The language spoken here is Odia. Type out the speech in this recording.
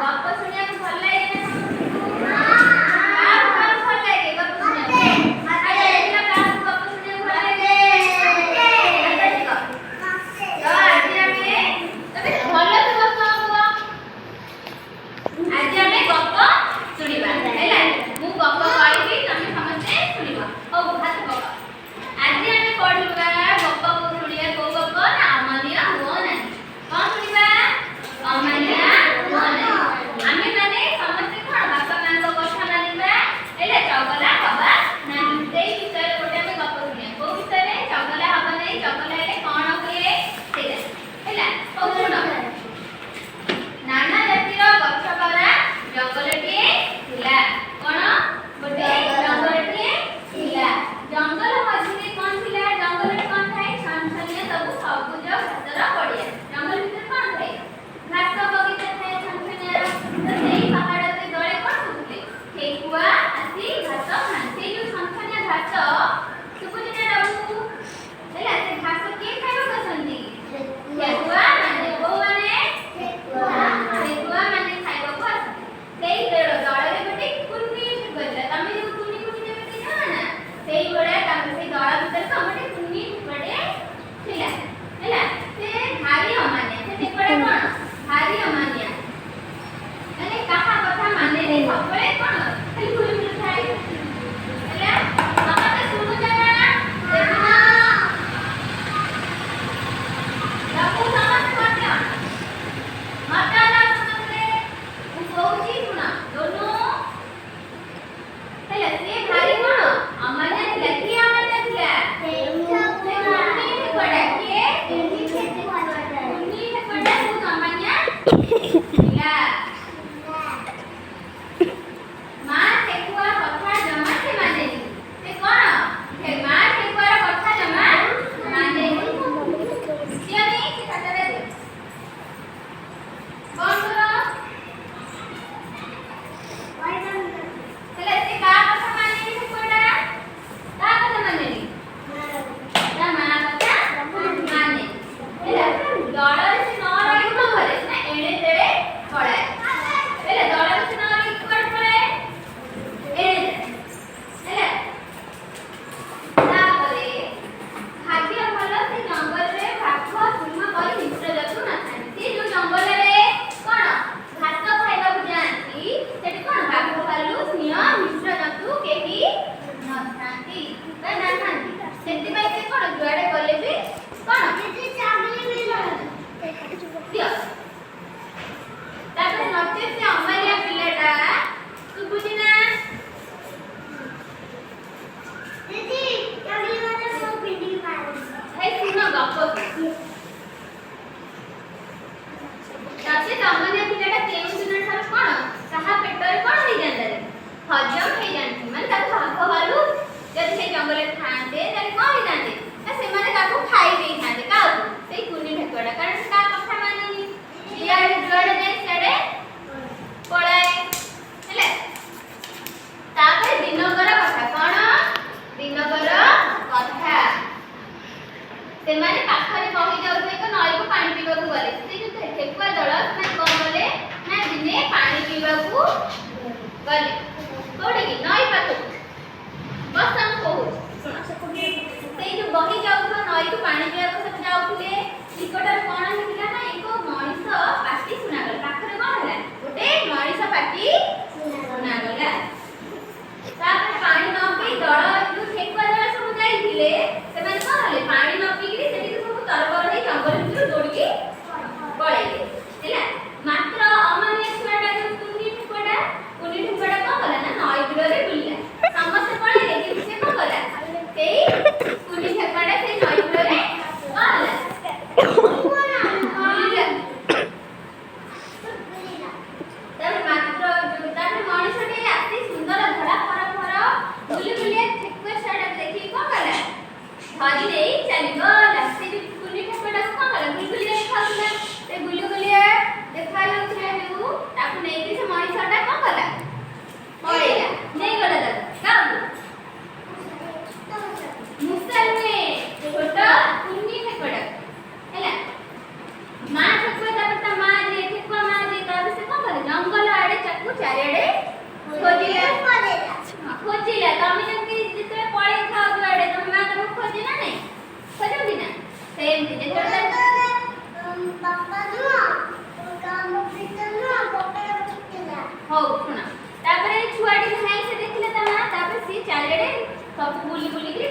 ଗପ ଶୁଣିବାକୁ ଭଲ ଲାଗେ ନା ସମସ୍ତଙ୍କୁ? କାହାକୁ କାହାକୁ ଭଲ ଲାଗେ ଗପ ଶୁଣିବାକୁ? ହାତ ଟେକିଲ, କାହାକୁ ଗପ ଶୁଣିବାକୁ ଭଲ ଲାଗେ? ହାତ ଟେକ। ତ ଆଜି ଆମେ, ତମେ ଭଲସେ ବସ କୁହ। ଆଜି ଆମେ ଗପ ଶୁଣିବା, ହେଲା? ମୁଁ ଗପ କହିବି, ତମେ ସମସ୍ତେ ଶୁଣିବ। ହଉ, ହାତ ପକାଅ। ଆଜି ଆମେ ପଢିବା ଗପ, ଶୁଣିବା। କୋଉ ଗପ ନା ଅମାନିଆ ହୁଅ ନାହିଁ। କଣ ଶୁଣିବା? ଅମାନିଆ ହୁଅ ନାହିଁ। ଆମେ ମାନେ ସମସ୍ତେ କଣ ବାପା ମାଙ୍କ କଥା ମାନିବା, ହେଲା? ଚଗଲା ହବା ନାହିଁ। ସେଇ ବିଷୟରେ ଗୋଟେ ଆମେ ଗପ ଶୁଣିବା। କୋଉ ବିଷୟରେ? ଚଗଲା ହବା ନାହିଁ, ଚଗଲା ହେଲେ କଣ ହୁଏ ସେଇଟା, ହେଲା? ହଉ, ଶୁଣ। ନାନା ଜାତିର ଗଛ ଭରା ଜଙ୍ଗଲଟିଏ ଥିଲା। କଣ? ଗୋଟେ ଜଙ୍ଗଲଟିଏ ଥିଲା। ଜଙ୍ଗଲ ମଝିରେ କଣ ଥିଲା? ଜଙ୍ଗଲରେ କଣ ଥାଏ? ଛନଛନିଆ ସବୁ ସବୁଜ ଘାସର ପଡିଆ। ଜଙ୍ଗଲ ଭିତରେ କଣ ଥାଏ? ଘାସ ବଗିଚା ଥାଏ ଛନଛନିଆର। ତ ସେଇ ପାହାଡରେ ଦଳେ କଣ କରୁଥିଲେ? ଠେକୁଆ ଆସି ଘାସ ଖାଆନ୍ତି। ସେଇ ଯୋଉ ଛନଛନିଆ ଘାସ, ଶୁଭୁଛି ନା ବାବୁ? ହେଲା, ସେ ଘାସ କିଏ ଖାଇବାକୁ ଆସନ୍ତି? ଠେକୁଆ ମାନେ। କୋଉମାନେ? ଠେକୁଆ ମାନେ ଖାଇବାକୁ ଆସନ୍ତି। ସେଇ ଦଳରେ ଗୋଟେ କୁନି ଠେକୁଆ ଥିଲା। ତମେ ଯୋଉ କୁନି କୁନି ଯେମିତି ନୁହଁ ନା, ସେଇଭଳିଆ ତାଙ୍କ ସେଇ ଦଳ ଭିତରେ କଣ ଗୋଟେ କୁନି ଠେକୁଆଟେ ଥିଲା, ହେଲା? ସେ ଭାରି ଅମାନିଆ। ସେ ଠେକୁଆଟା କଣ? ଭାରି ଅମାନିଆ, ମାନେ କାହା କଥା ମାନେନି। ସବୁବେଳେ କଣ ଖାଲି ଘୁରି ବୁଲୁଥାଏ, ହେଲା? ସମସ୍ତେ ଶୁଣୁଛ ନା? ଦେଖୁନ ବାବୁ, ସମସ୍ତେ ମତେ ଅଣ, ମତେ ଅଣ ସମସ୍ତେ। ମୁଁ କହୁଛି ଶୁଣ ଦୋନୁ, ହେଲା? ସିଏ ଭାରି କଣ ଅମାନିଆ ଥିଲା। କିଏ ଅମାନିଆ ଥିଲା? ସେ କୁନି ଠେକୁଆଟା। କିଏ? କୁନି ଠେକୁଆଟା ବହୁତ ଅମାନିଆ ଥିଲା। ମା ଠେକୁଆ କଥା ଜମା ସେ ମାନେନି। ସେ କଣ ମା ଠେକୁଆର କଥା ଜମା ମାନେନି। ଦିଅନି ସେ ଖାତାଟା, ଦିଅ, ବନ୍ଦ କର। ହେଲା, ସେ କାହା କଥା ମାନେନି? ଠେକୁଆଟା କାହା କଥା ମାନେନି? ତା ମା କଥା ମାନେ, ହେଲା? ଦଳରେ ସେ ନ ରହି କଣ କରେ ନା ଏଣେ ତେଣେ ପଳାଏ, ହେଲା? ଦଳରେ ସେ ନ ରହି କୁଆଡେ ପଳାଏ? ଏଣେ ତେଣେ, ହେଲା? ତାପରେ ଭାଗ୍ୟ ଭଲ, ସେ ଜଙ୍ଗଲରେ ବାଘ, ସିଂହ ପରି ହିଂସ୍ର ଜନ୍ତୁ ନଥାନ୍ତି। ସେ ଯୋଉ ଜଙ୍ଗଲରେ କଣ ଘାସ ଖାଇବାକୁ ଯାଆନ୍ତି, ସେଠି କଣ ବାଘ, ଭାଲୁ, ସିଂହ, ହିଂସ୍ର ଜନ୍ତୁ କେହି ନଥାନ୍ତି ବା ନାହାନ୍ତି। ସେଥିପାଇଁ ସେ କଣ ଯୁଆଡେ ଗଲେ ବି କଣ ଦିଅ। ତାପରେ ନଚେତ୍ ସେ ଅମାନିଆ ପିଲାଟା, ଶୁଭୁଛି ନା? ଭାଇ, ଶୁଣ ଗପ ଶୁଣ। ନଚେତ୍ ଅମାନିଆ ପିଲାଟା କେଉଁ ଦିନ ଠାରୁ କଣ କାହା ପେଟରେ କଣ ହେଇଯାନ୍ତାନି, ହଜମ ହେଇଯାନ୍ତି। ମାନେ ତାକୁ ବାଘ ଭାଲୁ ଯଦି ସେଇ ଜଙ୍ଗଲରେ ଥାଆନ୍ତେ, ତାହେଲେ କଣ ହେଇଥାନ୍ତେ ନା ସେମାନେ ତାକୁ ଖାଇ ଦେଇଥାନ୍ତେ। କାହାକୁ? ସେଇ କୁନି ଠେକୁଆଟା। କାରଣ ସେ କାହା କଥା ମାନେନି, ଇଆଡେ ଯୁଆଡେ ଯାଏ ସିଆଡେ ପଳାଏ, ହେଲା? ତାପରେ ଦିନକର କଥା। କଣ ଦିନକର କଥା? ସେମାନେ ପାଖରେ ବହି ଯାଉଥିବା ଏକ ନଈକୁ ପାଣି ପିଇବାକୁ ଗଲେ। ସେ ଯୋଉ ଠେକୁଆ ଦଳ, ସେମାନେ କଣ କଲେ ନା ଦିନେ ପାଣି ପିଇବାକୁ ଗଲେ। କୋଉଠିକି? ନଈ ପାଖକୁ। ବସ, ମୁଁ କହୁଛି ଶୁଣ। ସେଇ ଯୋଉ ବହି ଯାଉଥିବା ନଈକୁ ପାଣି ପିଇବାକୁ ସବୁ ଯାଉଥିଲେ। ନିକଟରେ କଣ ହେଇଥିଲା ନା ଏକ ମଣିଷ ପାଟି ଶୁଣାଗଲା। ପାଖରେ କଣ ହେଲା? ଗୋଟେ ମଣିଷ ପାଟି ଶୁଣାଗଲା। ତାପରେ ପାଣି ନ ପିଇ ଦଳ, ଯୋଉ ଠେକୁଆ ଦଳ ସବୁ ଯାଇଥିଲେ, ସେମାନେ କଣ କଲେ? ପାଣି ନ ପିଇକିରି ସେଠିକି ସବୁ ତରବର ହେଇ ଜଙ୍ଗଲ ଭିତରୁ ଦୌଡ଼ିକି ପଳେଇଲେ, ହେଲା? ମାତ୍ର ଅମାନିଆ ଛୁଆଟା, ଯୋଉ କୁନି ଠେକୁଆଟା, କୁନି ଠେକୁଆଟା କଣ କଲା ନା ନଈ କୂଳରେ ବୁଲିଲା। ସମସ୍ତେ ପଳେଇଲେ, କିନ୍ତୁ ସେ କଣ କଲା? ସେଇ କୁନି ଠେକୁଆଟା ସେଇ ନଈ କୂଳରେ କଣ ହେଲା? ଚାରିଆଡେ ଖୋଜିଲା। ଖୋଜିଲା। ତମେ ଯେମିତି ଯେତେବେଳେ ପଳେଇ ଥାଅ ଯୁଆଡେ, ତମ ମା ତମକୁ ଖୋଜେ ନା ନାଇଁ? ଖୋଜନ୍ତି ନା? ସେମିତି ଯେତେବେଳେ ବାପା ନୁହଁ, କାମ ଭିତରେ ନୁହଁ, ପକେଇ। ହଉ ଶୁଣ, ତାପରେ ଛୁଆଟି ନାହିଁ ସେ ଦେଖିଲେ ତା ମା। ତାପରେ ସିଏ ଚାରିଆଡେ ସବୁ ବୁଲି ବୁଲିକିରି